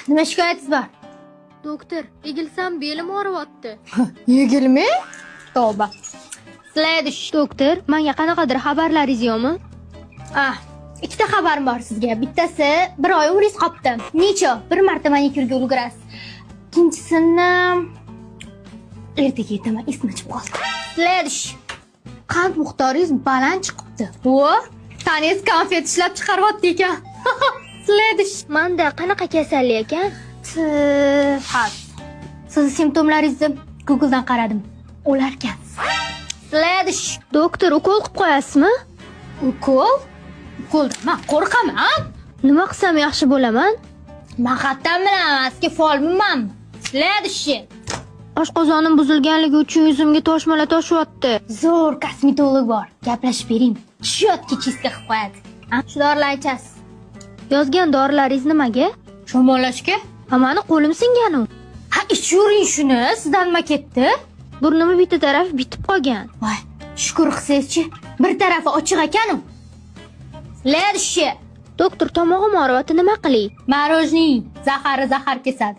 Nima shikoyatingiz bor? Doktor, egilsam belim og'riyapti. Egilma? Tavba. Следующий. Doktor, menga qanaqadir xabarlaringiz yo'qmi? Ah, ikkita xabarim bor sizga. Bittasi, bir oy umringiz qolibdi. Necha? Bir marta manikyurga ulgurasiz. Ikkinchisini ertaga aytaman, esimdan chiqib qoldi. Следующий. Qand miqdoringiz baland chiqibdi. Vo, tanangiz konfet ishlab chiqaryapti ekan. Следующий. Manda qanaqa kasallik ekan? Ha. Sizni simptomlaringizni Google'dan qaradim. O'larkansiz. Следующий. Doktor, ukol qilib qo'yasizmi? Ukol? Ukoldan man qo'rqaman. Nima qilsam yaxshi bo'laman? Man qayerdan bilaman, sizga folbinmanmi? Следующий. Oshqozonim buzilganligi uchun yuzimga toshmalar toshyapti. Zo'r kosmetolog bor. Gaplashib bering. Чётко чистка qilib qo'yadi. Ha, shu dorilarni ichasiz. Yozgan dorilaringiz nimaga? Shamollashga? Ha, mani qo'lim singanu. Ha, ichavering shuni. Sizdan nima ketdi? Burnimni bitta tarafi bitib qolgan. Voy, shukur qilsangizchi, bir tarafi ochiq ekan-u. Следующий. Doktor, tomog'im og'riyapti, nima qilay? Мороженое zahari zahar kesadi.